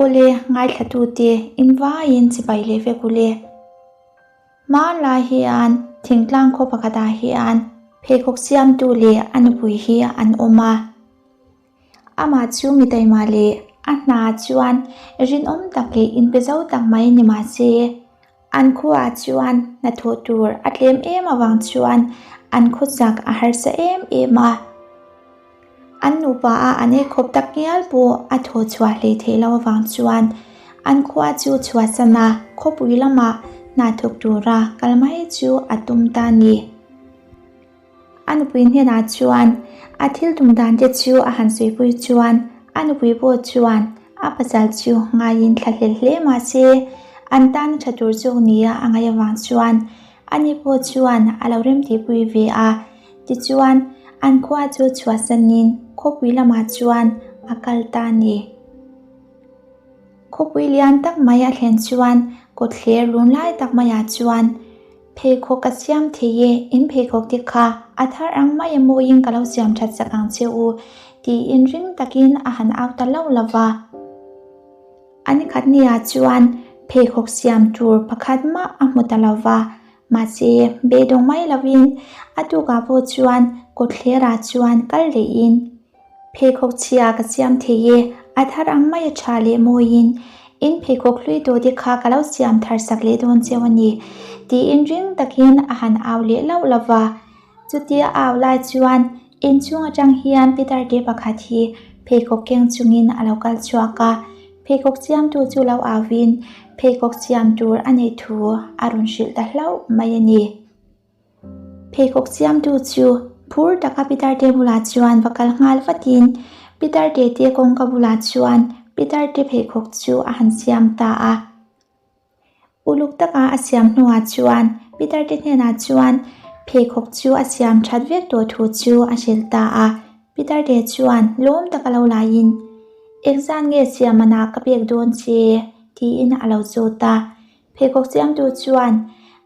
Awle, ngaithlatute, in vaiin chibai leh vek ule. Hmanlai hian thingtlang khaw pakhatah hian pheikhawk siamtu leh a nupui hi an awm a. Amah chu mi taima leh a hna chuan rinawm tak leh inpe zo tak mai ni mah se, an khuaah chuan hnathawh tur a tlem em avang chuan an khawchak a harsa em em a. An nupa a an eikhawp tak ngial pawh a thaw chhuah hlei theih loh avang chuan an khua chu chhuahsan a, khawpui lamah hna thawk tura kal mai chu a tum ta a ni. A nupui hnenah chuan a thil tum dan te chu a han suipui chuan a nupui pawh chuan a pasal chu ngaiin thla hlel hle mah se an tan a tha tur zawk nia a ngaih avang chuan ani pawh chuan a lo remtihpui ve a. Tichuan an khua chu chhuahsanin khawpui lamah chuan a kal ta a ni. Khawpui lian tak mai a thlen chuan kawtthler lun lai tak maiah chuan Pheikhawk ka siam thei e, in pheikhawk te kha a thar ang mai a mawiin ka lo siam that chak ang che u, tiin ring takin a han au ta lo lo va. A ni khat nia chuan pheikhawk siam tur pakhat mah a hmu ta lo va, mahse beidawng mai lovin a tukah pawh chuan kawtthlerah chuan kal lehin Pheikhawk chhia ka siam thei e, a thar ang mai a tha leh mawiin in pheikhawk hlui tawh te kha ka lo siam thar sak leh dawn cheu a ni, tiin ring takin a han au leh lauh lo va. Chutia a au lai chuan inchhung atang hian Peter te pakhat hi pheikhawk keng chungin a lo kal chhuak a, pheikhawk siamtu chu lo auin pheikhawk siam tur a neih thu a rawn hrilh ta hlauh mai a ni. Pheikhawk siamtu chu phur taka Peter te bulah chuan va kal nghal vatin Peter te te kawngka bulah chuan Peter te pheikhawk chu a han siam ta a. Uluk taka a siam hnuah chuan Peter te hnenah chuan pheikhawk chu a siam that vek tawh thu chu a hrilh ta a. Peter te chuan lawm taka lo laiin, Engzan nge siam anah ka pek dawn che? tiin a lo zawt a. Pheikhawk chiamtu chuan,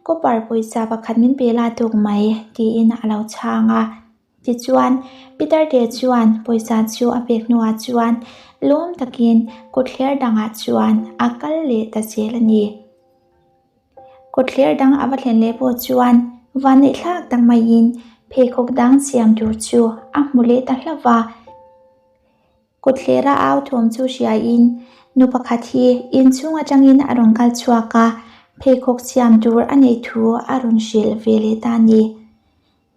Copper pawisa pakhat min pe la tuk mai, tiin a lo chhang a. Tichuan, Peter te chuan pawisa chu a pek hnuah chuan lawm takin kawtthler dangah chuan a kal leh ta zel a ni. Kawtthler dang a va thlen leh pawh chuan vanneih thlak tak maiin pheikhawk dang siam tur chu a hmu leh ta hlauh va. Kawthlera au thawm chu hriain nu pakhat hi inchhung atangin a rawn kal chhuak a, pheikhawk siam tur a neih thu a rawn hrilh ve leh ta a ni.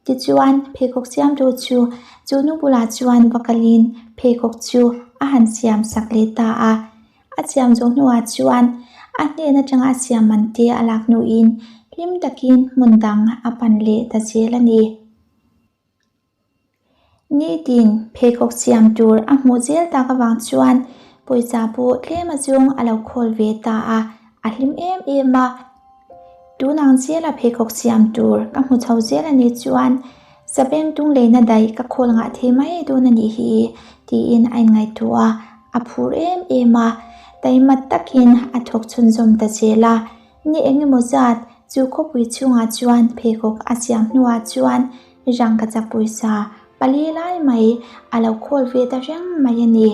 Tichuan, pheikhawk siamtu chu chu nu bulah chuan va kalin pheikhawk chu a han siam sak leh ta a. A siam zawh hnuah chuan a hnen atanga a siam man te a lak hnuin hlim takin hmun dang a pan leh ta zel a ni. Nitin pheikhawk siam tur a hmuh zel tak avang chuan pawisa pawh tlem azawng a lo khawl ve ta a, a hlim em em a. Tunang zela pheikhawk siam tur ka hmu chho zel a nih chuan Sabeng tung leina daih ka khawl ngah thei mai dawn a nih hi tiin a inngaihtuah a, a phur em em a, taima takin a thawk chhunzawm ta zel a. Ni engemaw zat chu khawpui chhungah chuan pheikhawk a siam hnuah chuan rangkachak pawisa pali lai mai a lo khawl ve ta reng mai a ni.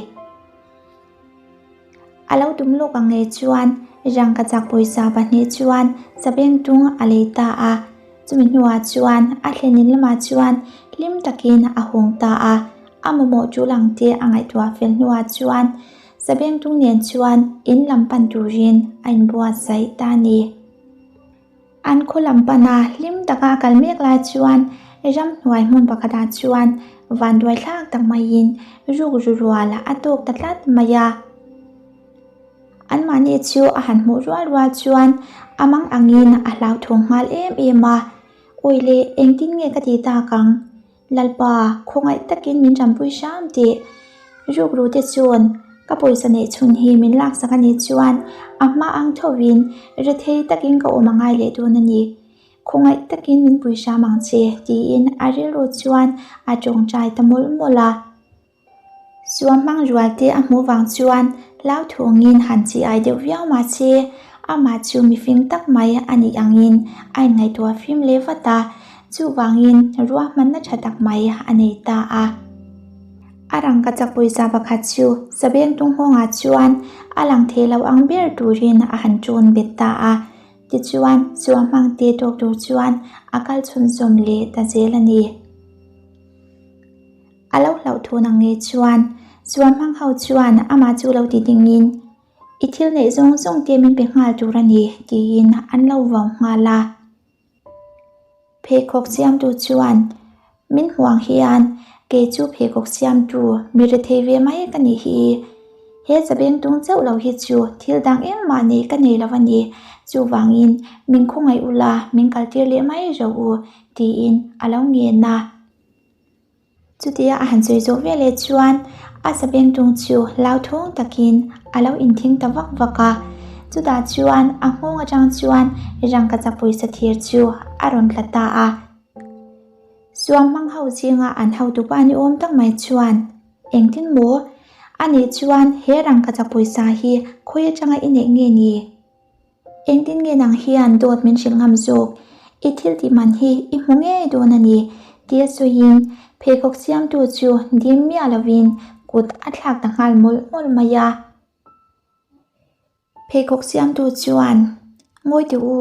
A lo tum lawk ang ngei chuan rangkachak pawisa pahnih chuan sabengtung a lei ta a, chumi hnuah chuan a thlenin lamah chuan hlim takin a hawng ta a, a mamawh tul ang te a ngaihtuah fel hnuah chuan Sabengtung nen chuan in lam pan turin a inbuatsaih ta a ni. An khaw lam pana hlim taka a kal mek lai chuan ramhnuai hmun pakhatah chuan vanduai thlak tak maiin rukru rual a tawk ta tlat mai a. Anmahni chu a han hmuh rual rual chuan a mang angin a hlauthawng nghal em em a, Awi le, engtin nge ka ti tak ang? Lalpa, khawngaih takin min rampui hram tih rukru te chuan ka pawisa neih chhun hi min laksak a nih chuan a hma ang thovin rethei takin ka awm a ngai leh dawn a ni. Khawngaih takin min pui hram ang che tiin a rilru chuan a tawngtai ta mawlh mawlh a. Suam hmang rual te a hmuh vang chuan hlauthawngin han chi ai deuh viau mah se, amah chu mifing tak mai a nih angin a inngaihtuah fim leh vat a, chuvangin ruahmanna tha tak mai a nei ta a. A rangkachak pawisa pakhat chu sabeng tung nghawngah chuan a lang thei lo ang ber turin a han ṭawn bet ta a. Tichuan, suamhmang te tawk tur chuan a kal chhunzawm leh ta zel a ni. A lo hlauhthawn ang nge chuan suamhmang ho chuan amah chu lo ti dingin, I thil neih zawng zawng te min pe nghal tur a ni, tiin an lo vau nghal a. Pheikhawk siamtu chuan, Min hmu ang hian kei chu pheikhawk siamtu mi rethei ve mai ka nih hi. He zabeng tung chauh lo hi chu thil dang engmah nei ka nei lo a ni. Chuvangin min khawngaih ula min kaltir leh mai rawh u, tiin a lo ngen a. Chutia a han sawi zawh veleh chuan a sabengtung chu hlauthawng takin a lo inthing ta vak vak a. Chutah chuan a nghawng atang chuan rangkachak pawisa thir chu a rawn tla ta a. Suam hmang ho zinga an hotupa ni awm tak mai chuan, Engtin maw? Anih chuan he rangkachak pawisa hi khawi atanga i neih nge ni? Engtin nge nang hian dawt min hrilh ngam zawk? I thil tih man hi i hmu ngei dawn a ni, tia sawiin pheikhawk siamtu chu dim miah lovin kut a thlak ta nghal mawlh mawlh mai a. Pheikhawk siamtu chuan, Ngawi teh u,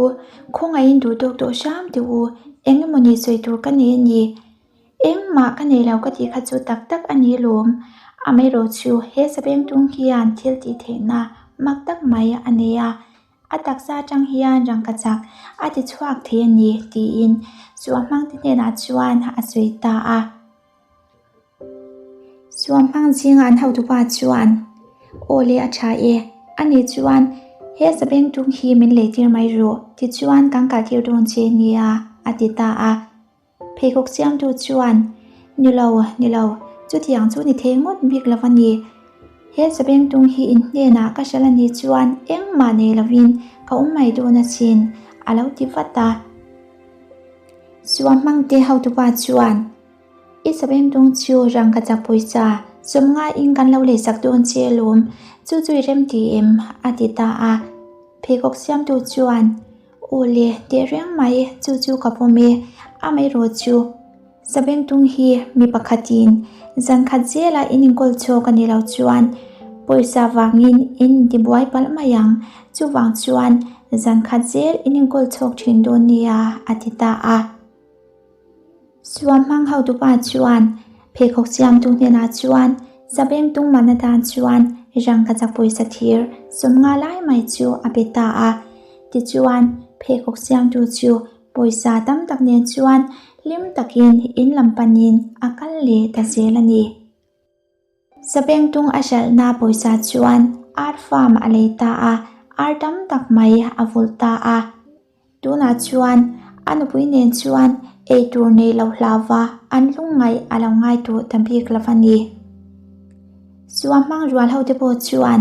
khawngaihin duh tawk tawh hram teh u, eng emaw ni sawi tur ka nei a ni. Engmah ka nei lo ka tih kha chu tak tak a ni lawm. Amaherawhchu he sabengtung hian thil tih theihna mak tak mai a nei a, a taksa atang hian rangkachak a ti chhuak thei a ni tiin suahmangte hnenah chuan a sawi ta a. Suahmang zinga an hotupa chuan, Aw le a tha e, ani chuan he sabengtung hi min leitir mai rawh tichuan kan kaltir dawn che nia a ti ta a. Pheikhawk siamtu chuan, Ni lo, ni lo, chutiang chu ni thei ngawt bik lo a ni. He sabengtung hi in hnenah ka hrilh a nih chuan engmah nei lovin ka awm mai dawn asin, a lo ti vat a. Suahmangte hotupa chuan, I sabengtung chu rangkachak pawisa sawmngaiin kan lo leisak dawn che alawm, chu chu i remti em? a ti ta a. Pheikhawk siamtu chuan, Aw le, tehreng mai, chu chu ka pawm e, amaherawh chu Sabengtung hi mi pakhatin zan khat zela in inkawl chhuak a ni lo chuan pawisa vangin in intibuai palh mai ang, chuvang chuan zan khat zel in inkawl chhuak thin dawn nia, a ti ta a. Suamhmang hotupa chuan pheikhawk siamtu hnenah chuan Sabengtung man atan chuan rangkachak pawisa thir sawmnga lai mai chu a pe ta a. Tichuan, pheikhawk siamtu chu pawisa tam tak nen chuan hlim takin in lam panin a kal leh ta zel a ni. Sabengtung a hralhna pawisa chuan ar farm a lei ta a, ar tam tak mai a vulh ta a. Tunah chuan a nupui nen chuan ei tur nei lo hlauva an lungngaih a lo ngai tawh ta bik lo a ni. Suahmang rual hote pawh chuan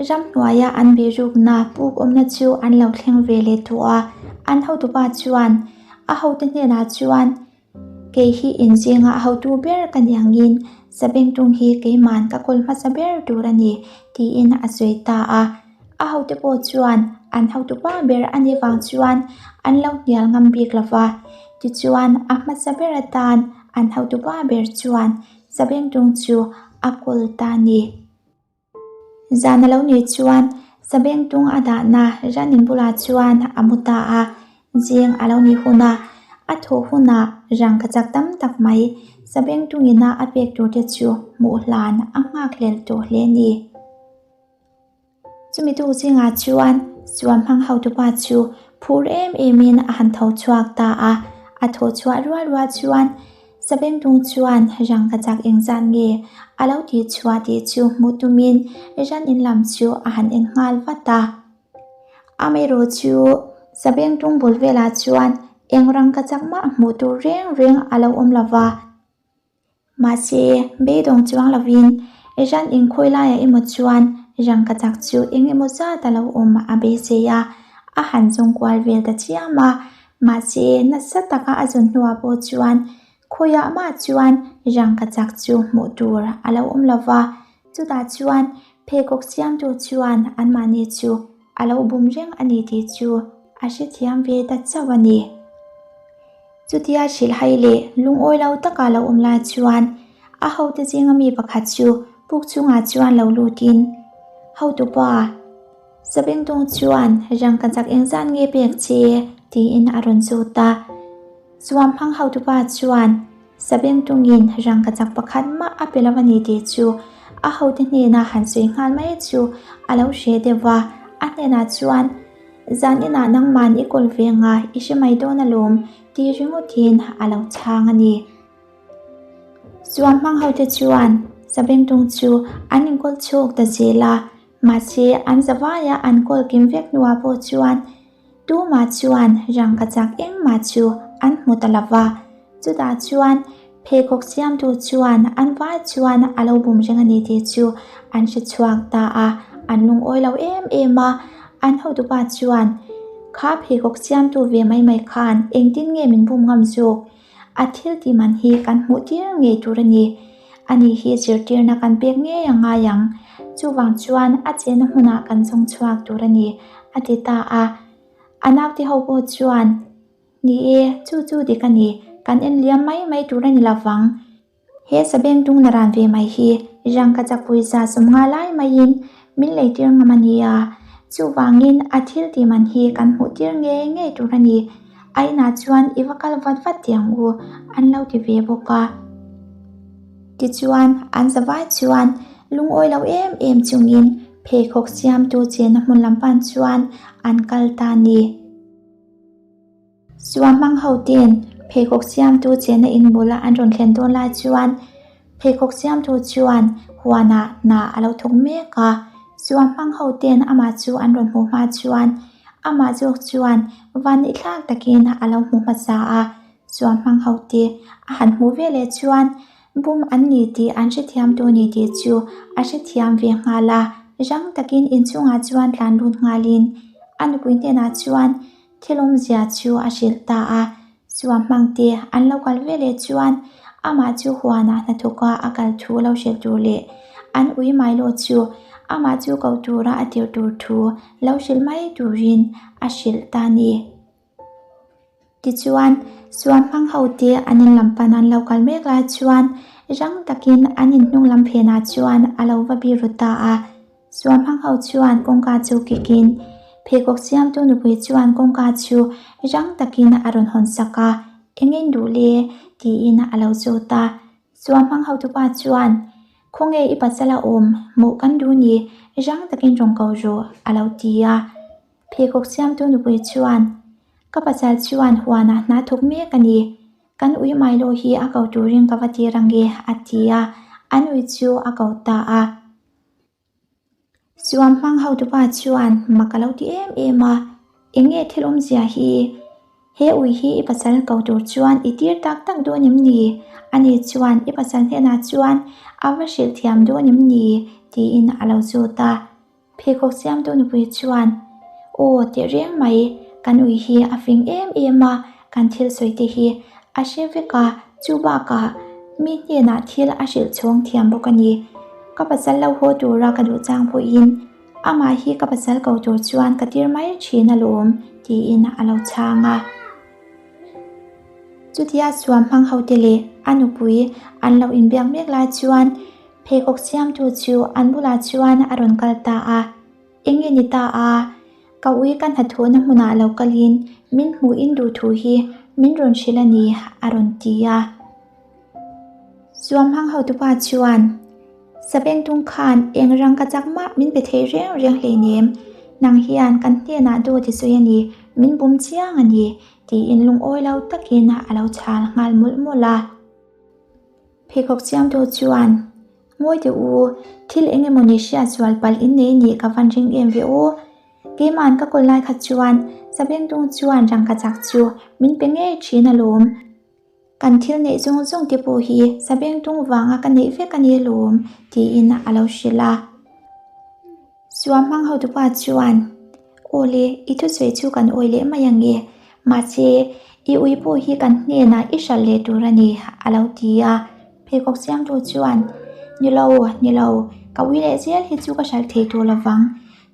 ramhnuaia an bihrukna puk awmna chu an lo thleng ve leh tawh a, an hotupa chuan a hote hnenah chuan Kei hi inzinga a hotu ber ka ni angin Sabengtung hi keiman ka kawl hmasa ber tur a ni, tiin a sawi ta a. A hote pawh chuan an hotupa ber a nih vang chuan an lo hnial ngam bik lo va. Tichuan a hmasa ber atan an hotupa ber chuan Sabengtung chu a kawl ta a ni. Zan a lo nih chuan Sabengtung a dahna Ranin bulah chuan a mu ta a, zing a lo nih hunah a thawh hunah rangkachak tam tak mai Sabengtungina a pek tur te chu hmuh hlan a nghakhlel tawh hle a ni. Chumi tuk zingah chuan Suamhmang hotupa chu phur em emin a han tho chhuak ta a, a thaw chhuah rual rual chuan Sabengtung chuan rangkachak engzat nge a lo tih chhuah tih chu hmuh tumin ran in lam chu a han en nghal vat a. Amaherawh chu Sabengtung bul velah chuan eng rangkachak mah hmuh tur reng reng a lo awm lo va. Mahse, beidawng chuang lovin ran inkhawi laiah emaw chuan rangkachak chu eng emaw zat a lo awm a beisei a, a han zawng kual vel ta chiam a. Mahse, nasa taka a zawn hnuah pawh chuan khawiah mah chuan rangkachak chu hmuh tur a lo awm lo va, chutah chuan pheikhawk siamtu chuan anmahni chu a lo bum reng a ni tih chu a hrethiam ve ta chauh a ni. Chutia hrilhhai leh lungawi lo taka lo awm lai chuan A hote zinga mi pakhat chu puk chungah chuan lo lutin, Hotupa, Sabengtung chuan rangkachak engzat nge pek che? tiin a rawn zawt a. Suamhmang hotupa chuan Sabengtungin rangkachak pakhat mah a pe lo a ni tih chu a hote hnena han sawi nghal mai chu a lo hre deuh va, a hnenah chuan, Zan inah nangman i kawl ve anga i hre mai dawn alawm tih ringawtin a lo chhang a ni. Suamhmang hote chuan Sabengtung chu an inkawl chhuak ta zel a, mahse an zavaia an kawl kim vek hnuah pawh chuan tumah chuan rangkachak engmah chu an hmu ta lo va. Chutah chuan pheikhawk siamtu chuan an vai chuan a lo bum reng a ni tih chu an hre chhuak ta a, an lungawi lo em em a. An hotupa chuan, Kha pheikhawk siamtu ve mai mai khan engtin nge min bum ngam zawk? A thil tih man hi kan hmuh tir ngei tur a ni. Ani hi zirtirna kan pek ngei a ngai ang. Chuvang chuan a chenna hmunah kan zawng chhuak tur a ni, a ti ta a. A naute ho pawh chuan, Ni e, chu chu dik a ni. Kan en liam mai mai tur a ni lo vang. He sabengtung na ran ve mai hi rangka chakpui za 50 lai maiin min leitir ngam a nia. Chuvangin a thil tih man hi kan hmuh tir ngei ngei tur a ni. A inah chuan i va kal vat vat tih ang u, an lo ti ve bawk a. Tichuan an zavai chuan lungawi lo em em chungin pheikhawk siamtu chenna hmun lam pan chuan an kal ta a ni. Suamhmang ho ten pheikhawk siamtu chenna in bula an rawn thlen dawn lai chuan pheikhawk siamtu chuan huanah hna a lo thawk mek a. Suamhmang ho ten amah chu an rawn hmuh hma chuan amah zawk chuan vanneih thlak takin a lo hmu hmasa a. Suamhmang ho te a han hmuh veleh chuan bum an ni tih an hrethiam tur ni tih chu a hrethiam ve nghal a. Rang takin inchungah chuan tlan lut nghalin a nupui hnenah chuan Thil awmzia chu a hrilh ta a, chua hmangte an lo kal ve leh chuan amah chu huanah hnathawka a kal thu lo hrilh tur leh an ui mai lo chu amah chu ko tura a tirh tur thu lo hrilh mai turin a hrilh ta a ni. Tichuan, chua hmang hote an in lam pan an lo kal mek lai chuan rang takin an in hnung lam phenah chuan a lo va biru ta a. Suamhmang ho chuan kawngka chu kikin pheikhawk siamtu nupui chuan kawngka chu rang takin a rawn hawn sak a, Engin duh le? tiin a lo zawt a. Suamhmang hotupa chuan, Khawnge i pasal a awm, hmuh kan duh ni, rang takin rawn ko rawh, a lo ti a. Pheikhawk siamtu nupui chuan, Ka pasal chuan huanah hna thawk mek a ni. Kan ui Milo hi a ko turin ka va tir ange, a ti a. An ui chu a ko ta a. Suam hmang hotupa chuan mak a lo ti em em a, Eng nge thil awmzia hi? He ui hi i pasal ko tur chuan i tir tak tak dawn em ni? Ani chuan i pasal hnenah chuan a va hrilh thiam dawn em ni? tiin a lo zawt a. Pheikhawk siamtu nupui chuan, Aw, teh reng mai, kan ui hi a fing em em a, kan thil sawi te hi a hre vek a, chu bakah mi hnenah thil a hrilh chhawng thiam bawk a ni. Ka pasal lo haw tura ka duh chang pawhin amah hi ka pasal ko tur chuan ka tir mai thin alawm, tiin a lo chhang a. Chutia suam hmang hote leh a nupui an lo inbiak mek lai chuan pheikhawk siamtu chu an bulah chuan a rawn kal ta a. Eng nge ni ta a? Ka ui ka hnathawhna hmunah lo kalin min hmuhin duh thu hi min rawn hrilh a ni, a rawn ti a. Suamhmang hotupa chuan, Sabengtung khan eng rang ka chak mah min pe thei reng reng hleinem, nang hian kan hnenah dawt i sawi a ni, min bum chiang a ni, tiin lungawi lo takin a lo chhal nghal mawlh mawlh a. Pheikhawk chiamtu chuan, Ngawi teh u, thil eng emaw ni hriat zual palh in nei nih ka van ring em ve aw. Keima'n ka kawl lai kha chuan Sabengtung chuan rangkachak chu min pe ngei thin alawm. Kan thil neih zawng zawng te pawh hi Sabengtung vanga ka neih vek a ni alawm, tiin a lo hrilh a. Suamhmang hotupa chuan, Aw le, i thusawi chu kan awi leh mai ang e. Mahse, i ui pawh hi kan hnenah i hralh leh tur a ni, a lo ti a. Pheikhawk siamtu chuan, Ni lo, ni lo, ka ui leh zel hi chu ka hralh thei tur lo vang.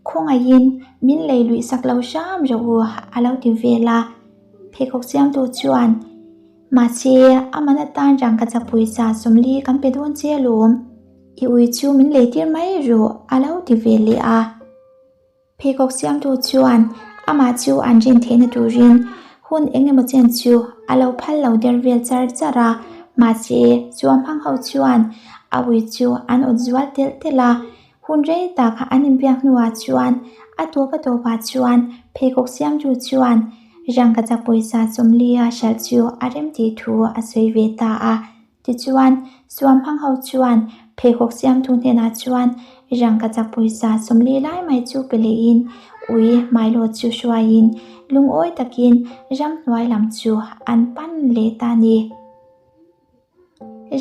Khawngaihin min lei luih sak lo hram rawh u, a lo ti vel a. Pheikhawk siamtu chuan. Mahse, a man atan rangkachak pawisa 40 kan pe dawn che alawm. I ui chu min leitir mai rawh a lo ti ve leh a. Pheikhawk siamtu chuan amah chu an rin theihna turin hun eng emaw chen chu a lo phal lo der vel char char a, mahse chuam hmang ho chuan a ui chu an awt zual telh telh a. Hun rei tak an inbiak hnuah chuan a tawp a tawpah chuan pheikhawk siamtu chuan rangkachak pawisa 40 a hralh chu a remtih thu a sawi ve ta a. Tichuan, suamhmang ho chuan pheikhawk siamtu hnenah chuan rangkachak pawisa 40 lai mai chu pe lehin ui Milo chu hruaiin lungawi takin ramhnuai lam chu an pan leh ta a ni.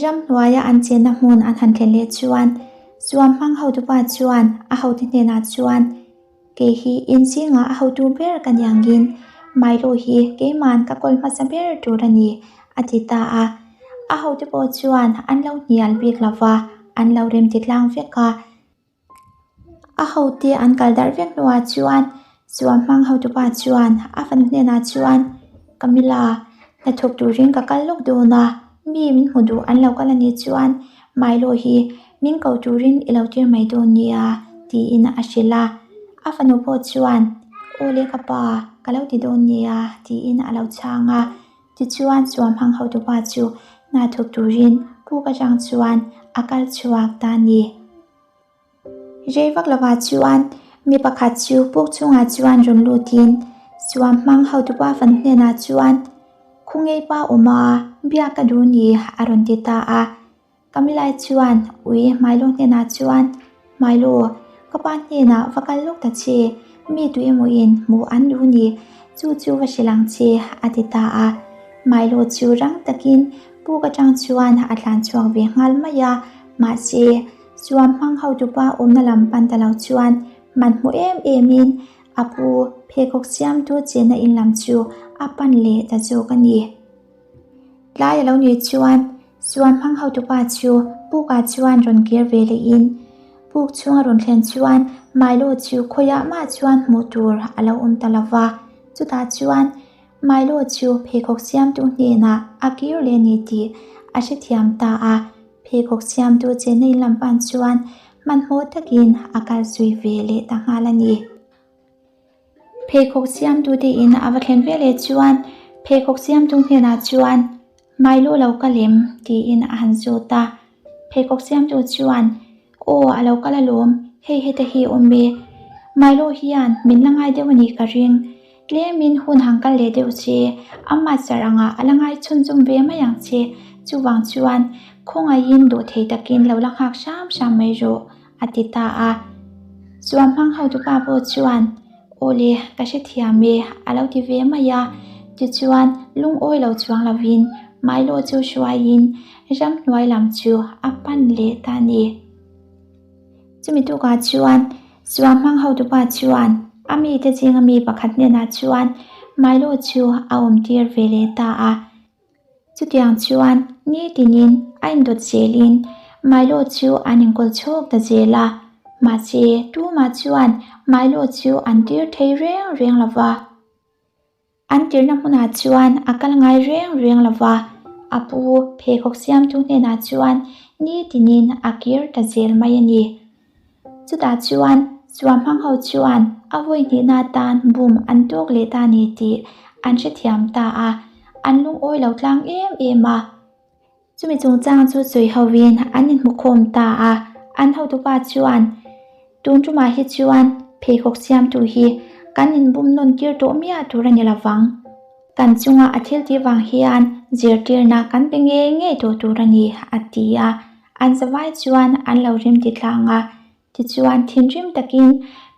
Ramhnuaia an chenna hmun an han thlen leh chuan suamhmang hotupa chuan a hote hnenah chuan, Kei hi inchhingah a hotu ber ka ni angin Milo hi keiman ka kawl hmasa ber tur a ni, a ti ta a. A hote pawh chuan an lo hnial bik lo va, an lo remti tlang vek a. A hote an kal darh vek hnuah chuan Suamhmang hotupa chuan a fanu hnenah chuan, Camilla, hnathawk turin ka kal lawk dawn a, mi min hmu duh an lo kal a nih chuan Milo hi min ko turin i lo tir mai dawn nia, tiin a hrilh a. A fanu pawh chuan, Aw le ka pa, ka lo ti dawn nia, tiin a lo chhang a. Tichuan Suamhmang hotupa chu hnathawk turin puk atang chuan a kal chhuak ta a ni. Rei vak lovah chuan mi pakhat chu puk chungah chuan rawn lutin Suamhmang hotupa fanu hnenah chuan, Khungei pa awm a, biak ka duh ni, a rawn ti ta a. Kamilai chuan ui Milo hnenah chuan, Milo, ka pa hnenah va kal lawk ta che, mi tu emaw in hmuh an duh ni, chu chu va hrilh ang che, a ti ta a. Milo chu rang takin puk atang chuan a tlan chhuak ve nghal mai a, mahse, Suamhmang hotupa awmna lam pan ta lo chuan hmanhmawh em emin a pu pheikhawk siamtu chenna in lam chu a pan leh ta zawk a ni. Tlai a lo nih chuan Suamhmang hotupa chu pukah chuan rawn kir ve lehin puk chhung a rawn thlen chuan Milo chu khawiah mah chuan hmuh tur a lo awm ta lo va, chutah chuan Milo chu pheikhawk siamtu hnenah a kir leh a ni tih a hrethiam ta a. Pheikhawk siamtu Chennai lam pan chuan hmanhmawh takin a kal zui ve leh ta nghal a ni. Pheikhawk siamtu te in a va thlen ve leh chuan pheikhawk siamtu hnenah chuan Milo lo kal em? tiin a han zawt a. Pheikhawk siamtu chuan Aw a lo kal alawm, hei heta hi awm e. Milo hian min la ngai deuh a nih ka ring. Tlemin hun han kal leh deuh che, amah char angah a la ngai chhunzawm ve mai ang che, chuvang chuan khawngaihin duh thei takin lo la nghak hram hram mai rawh, a ti ta a. Suamhmang hotupa pawh chuan, Aw le, ka hrethiam e, a lo ti ve mai a. Tichuan, lungawi lo chuang lovin Milo chu hruaiin ramhnuai lam chu a pan leh ta a ni. Chumi tukah chuan Suamhmang hotupa chuan a mite zinga mi pakhat hnenah chuan Milo chu a awmtir ve leh ta a. Chutiang chuan nitinin a indawt zelin Milo chu an inkawl chhawk ta zel a. Mahse, tumah chuan Milo chu an tir thei reng reng lo va. An tirhna hmunah chuan a kal ngai reng reng lo va, a pu pheikhawk siamtu hnenah chuan nitinin a kir ta zel mai a ni. Chutah chuan Suamhmang ho chuan a vawi hnihna atan bum an tawk leh ta a ni tih an hrethiam ta a, an lungawi lo tlang em em a. Chumi chungchang chu sawi hovin an inhmukhawm ta a, an hotupa chuan, Tun tumah hi chuan pheikhawk siamtu hi kan inbum nawn tir tawh miah tur a ni lo vang. Kan chunga a thil tih vang hian zirtirna kan pe ngei ngei tawh tur a ni, a ti a. An zavai chuan an lo rim ti tlang a, tichuan thinrim takin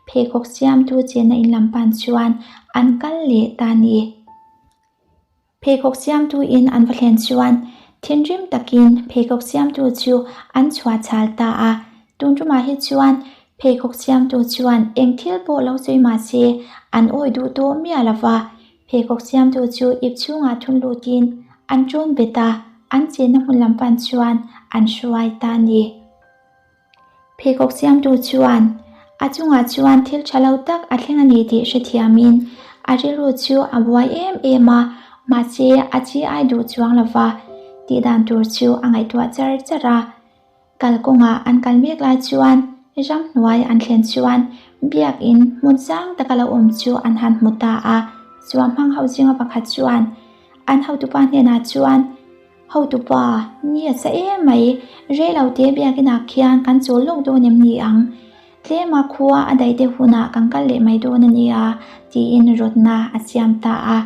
pheikhawk siamtu chenna in lam pan chuan an kal leh ta a ni. Pheikhawk siamtu in an va thlen chuan thinrim takin pheikhawk siamtu chu an chhuah chhal ta a. Tun tumah hi chuan pheikhawk siamtu chuan eng thil pawh lo sawi mah se an awi duh tawh miah lo va. Pheikhawk siamtu chu ip chhungah thun lutin an ṭawn bet a, an chenna hmun lam pan chuan an hruai ta a ni. Pheikhawk siamtu chuan a chungah chuan thil tha lo tak a thleng a ni tih hrethiamin a rilru chu a buai em em a. Mahse, a chi ai duh chuang lo va, tih dan tur chu a ngaihtuah char char a. Kalkawngah an kal mek lai chuan ramhnuai an thlen chuan biakin hmun sang taka lo awm chu an han hmu ta a. Chuanghmang ho zinga pakhat chuan an hotupa hnenah chuan, Hotupa, ni a sa em mai, rei lo te biakinah khian kan chawl lawk dawn em ni ang? Tlema khua a daih deuh hunah kan kal leh mai dawn a nia, tiin rawtna a siam ta a.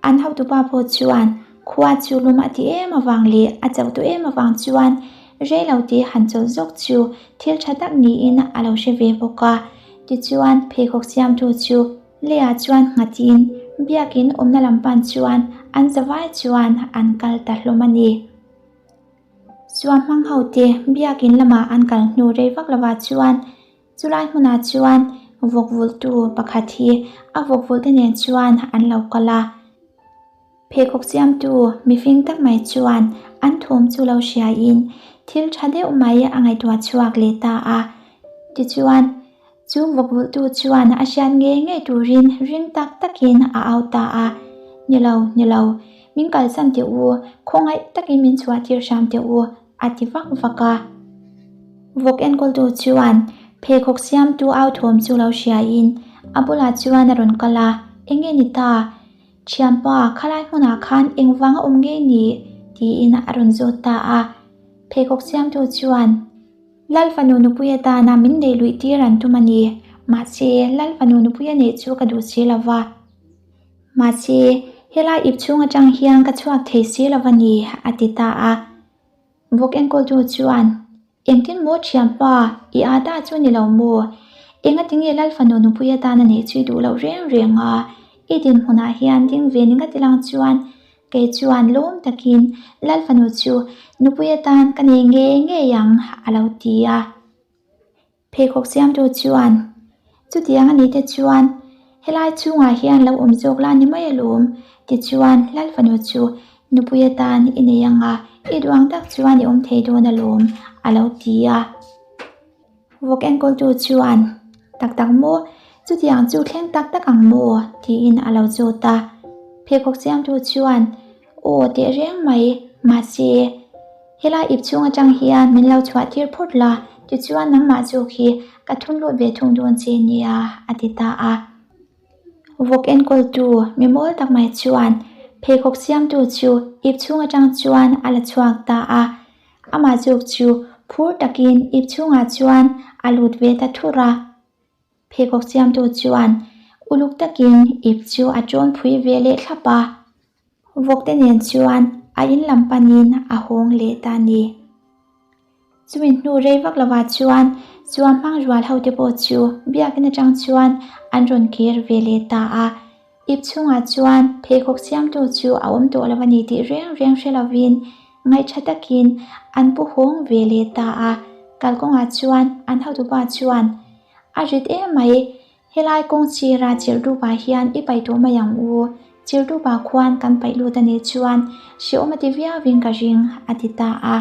An hotupa pawh chuan khua chu lum a ti em avang leh a chauh tawh em avang chuan rei lo te han chawlh zawk chu thil tha tak niin a lo hre ve bawk a. Tichuan pheikhawk siamtu chu leiah chuan nghatin biakin awmna lam pan chuan an zavai chuan an kal ta hlawm a ni. Suamhmang hote biakin lamah an kal hnu rei vak lovah chuan Chulai hmunah chuan vawk vulhtu pakhat hi a vawk vulhte nen chuan an lo kal a. Pheikhawk siamtu mifing tak mai chuan an thawm chu lo hriain thil tha deuh mai a ngaihtuah chhuak leh ta a. Tichuan, chu vawk vulhtu chuan a hriat ngei ngei turin ring tak takin a au ta a, Ni lo, ni lo, min kalsan teh u, khawngaih takin min chhuah tir hram teh u, a ti vak vak a. Vawk enkawltu chuan pheikhawk siamtu au thawm chu lo hriain a bulah chuan a rawn kal a, Eng nge ni ta? Thianpa, khalai hmunah khan engvang a awm nge ni? tiin a rawn zawt ta a. Pheikhawk siamtu chuan, Lal fanu nupui atana min neih luih tir an tum a ni. Mahse, Lal fanu nupui a neih chu ka duh si lo va. Mahse, helai ip chhung atang hian ka chhuak thei si lo va ni, a ti ta a. Vawk enkawltu chuan, Engtin maw thianpa, i aa ta chu ni lo maw? Engati nge Lal fanu nupui atana neih chu i duh loh reng reng a? I dinhmunah hian ding ve ni ngati lang chuan kei chuan lawm takin Lal fanu chu nupui atan ka nei ngei ngei ang, a lo ti a. Pheikhawk siamtu chuan, Chutiang a nih te chuan helai chhungah hian lo awm zawk la ni mai alawm, tichuan Lal fanu chu nupui atan i nei ang a, i duang tak chuan i awm thei dawn alawm, a lo ti a. Vawk enkawltu chuan, Tak tak maw? Chutiang chu thleng tak tak ang maw? tiin a lo zawt a. Pheikhawk siamtu chuan, Aw tehreng mai, mahse, Helai ip chhung atang hian min lo chhuah tir phawt la, tichuan nangmah zawk hi ka thun lut ve thung dawn che nia, a ti ta a. Vawk enkawltu mi mawl tak mai chuan pheikhawk siamtu chu ip chhung atang chuan a la chhuak ta a, amah zawk chu phur takin ip chhungah chuan a lut ve ta thur a. Pheikhawk siamtu chuan uluk takin ip chu a tawn phui ve leh thlap a. Vawkte nen chuan a in lam panin a hawng leh ta a ni. Chumi hnu rei vak lovah chuan chuan hmang rual hote pawh chu biakin atang chuan an rawn kir ve leh ta a. Ip chhungah chuan pheikhawk siamtu chu a awm tawh lo a ni tih reng reng hre lovin ngaihṭha takin an pu hawng ve leh ta a. Kalkawngah chuan an hotupa chuan a rit em mai. Helai kawng chira Chirdupa hian i paih tawh mai ang u, Chirdupa khuan kan paih lut a nih chuan hrehawm a ti viauin ka ring, a ti ta a.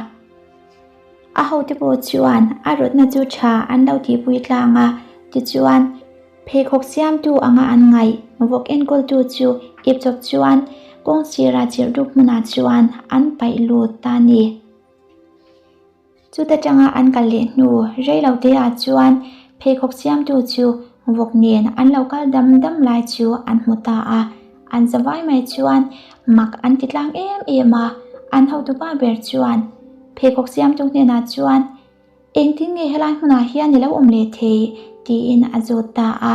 A hote pawh chuan a rawtna chu tha an lo tihpui tlang a, tichuan pheikhawk siamtu anga an ngaih vawk enkawltu chu ip chawp chuan kawng chira Chirdup hmunah chuan an paih lut ta a ni. Chuta tanga an kal leh hnu rei lo te ah chuan pheikhawk siamtu chu vawk nen an lo kal dam dam lai chu an hmu ta a, an zavai mai chuan mak an ti tlang em em a, an hotupa ber chuan pheikhawk siamtu hnenah chuan engtin nge helai hmunah hian i lo awm leh thei tiin a zawt ta a.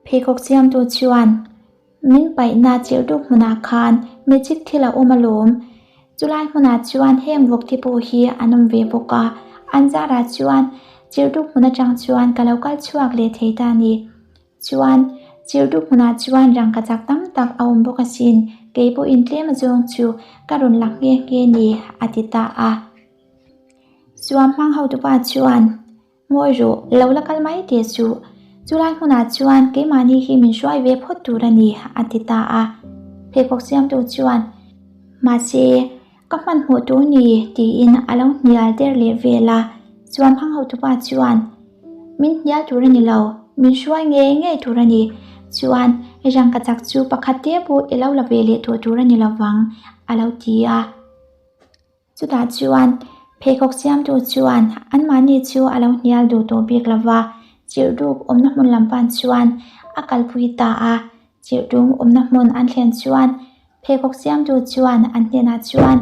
Pheikhawk siamtu chuan Min paihna chirhdup hmunah khan magic thil a awm alawm. Chulai hmunah chuan heng vawk te pawh hi an awm ve bawk a, an zarah chuan chirhdup hmun atang chuan ka lo kal chhuak leh thei ta a ni. Chuan chirhdup hmunah chuan rangka chak tam tak a awm bawk asin, kei pawhin tlem azawng chu ka rawn lak nghe nghe ni, a ti ta a. Suam hmang hotupa chuan. Ngawi rawh, lo la kal mai teh suh. Chulai hmunah chuan keimahni hi min hruai ve phawt tur a ni, a ti ta a. Pheikhawk siamtu chuan, Mahse, ka hmanhmawh tur ni, tiin a lo hnial der leh vel a. Chuan hmang hotupa chuan, Min hnial tur a ni lo, min hruai ngei ngei tur a ni. Chuan, Rangkachak chu pakhat te pawh i lo la ve leh tawh tur a ni lovang, a lo ti a. Chutah chuan pheikhawk siamtu chuan anmahni chu a lo hnial duh tawh bik lo va, chirhduk awmna hmun lam pan chuan a kalpui ta a. Chirhdum awmna hmun an thlen chuan pheikhawk siamtu chuan an hnenah chuan,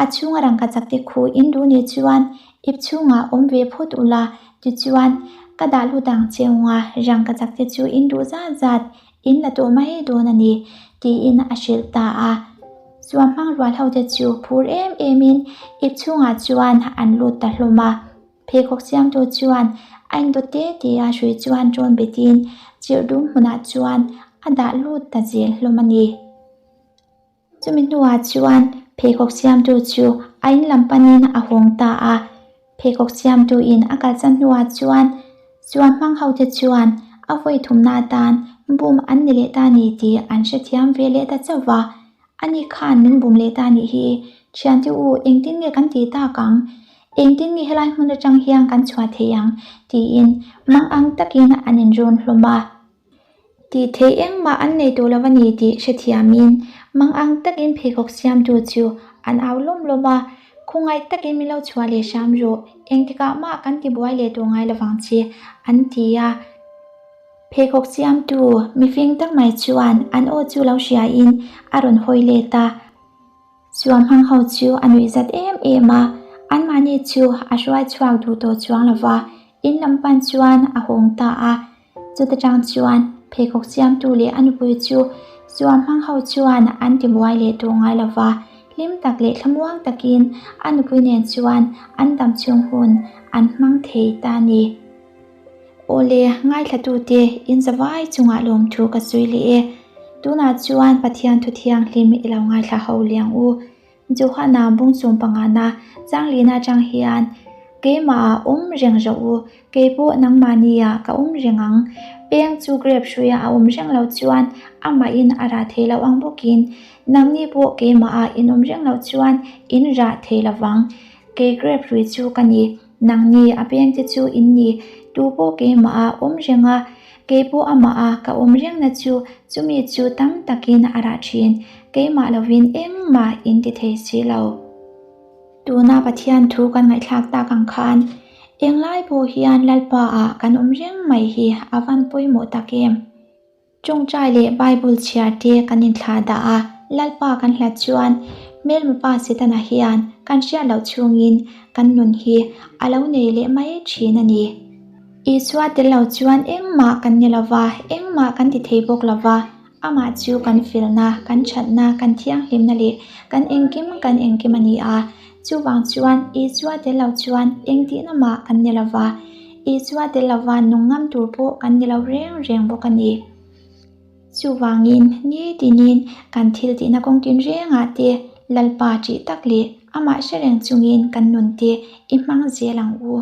A chhunga rangkachak te khu in duh nih chuan ip chhungah awm ve phawt ula, tichuan ka dah lut ang che unga rangkachak te chu in duh zat zat in la tawh mai dawn a ni, tiin a hrilh ta a. Chuan hmang rual ho te chu phur em em in ip chhungah chuan an lut ta hlawm a. Pheikhawk siamtu chuan a indawt te te a hrui chuan ṭawn betin chirh dum hmunah chuan a dah lut ta zel hlawm a ni. Chumi hnuah chuan pheikhawk siamtu chu a in lam panin a hawng ta a. Pheikhawk siamtu in a kalsan hnuah chuan chuan hmang ho te chuan a vawi thumna atan bum an ni leh ta ni tih an hrethiam ve leh ta chauh va. Ani khan min bum leh ta nih hi, thiante u engtin nge kan tih tak ang? Engtin nge helai hmun atang hian kan chhuah thei ang? tiin mang ang takin an inrawn hlawm a. Tih theih engmah an nei tawh lo a ni tih hrethiamin mang ang takin pheikhawk siamtu chu an au lawm lawm a, Khawngaih takin min lo chhuah leh hram rawh, engtikah mah kan tibuai leh tawh ngai lovang che, an ti a. Pheikhawk siamtu mifing tak mai chuan an aw chu lo hriain a rawn hawi let a. Chuan hmang ho chu a nuih zat em em a, anmahni chu a hruai chhuak duh tawh chuang lo va, in lam pan chuan a hawng ta a. Chuta tang chuan pheikhawk siamtu leh a nupui chu chuan hmang ho chuan an ti buai leh tawh ngai lo va, hlim tak leh thlamuang takin a nupui nen chuan an dam chhung hun an hmang thei ta a ni. Awle, ngaithlatute in zavai chungah lawmthu ka sawi leh e. Tunah chuan Pathian thu thianghlim i lo ngaithla ho liang u. Johana bungchung pangana changlina atang hian keimahah awm reng rawh u, keipawh nangmahniah ka awm reng ang. Peng chu grape hruia a awm reng loh chuan amahin a rah thei loh ang bawkin nangni pawh keimahah in awm reng loh chuan in rah thei lovang. Kei grape hrui chu ka ni. Nangni a pengte chu in ni, tu pawh keimah a awm reng a, kei pawh amah a ka awm rengna chu chumi chu tam takin a rah thin, keimah lovin engmah in ti thei si lo. Tuna Pathian thu kan ngaihthlak tak ang khan, englai pawh hian Lalpa ah kan awm reng mai hi a van pawimawh tak em? Tawngtai leh Bible chhiar te kan inthlah dah a, Lalpa kan hlat chuan hmelma pa Setana hian kan hriat loh chhungin kan nun hi a lo nei leh mai thin a ni. Isua tel lo chuan engmah kan ni lo va, engmah kan ti thei bawk lo va, amah chu kan felna, kan thatna, kan thianghlimna leh kan engkim kan engkim a ni a. Chuvang chuan Isua tel lo chuan engtihna mah kan ni lo va, Isua tel lova nung ngam tur pawh kan ni lo reng reng bawk a ni. Chuvangin, nitinin kan thil tihna kawng tin rengah te Lalpa ṭih tak leh amah hre reng chungin kan nun te i hmang zel ang u.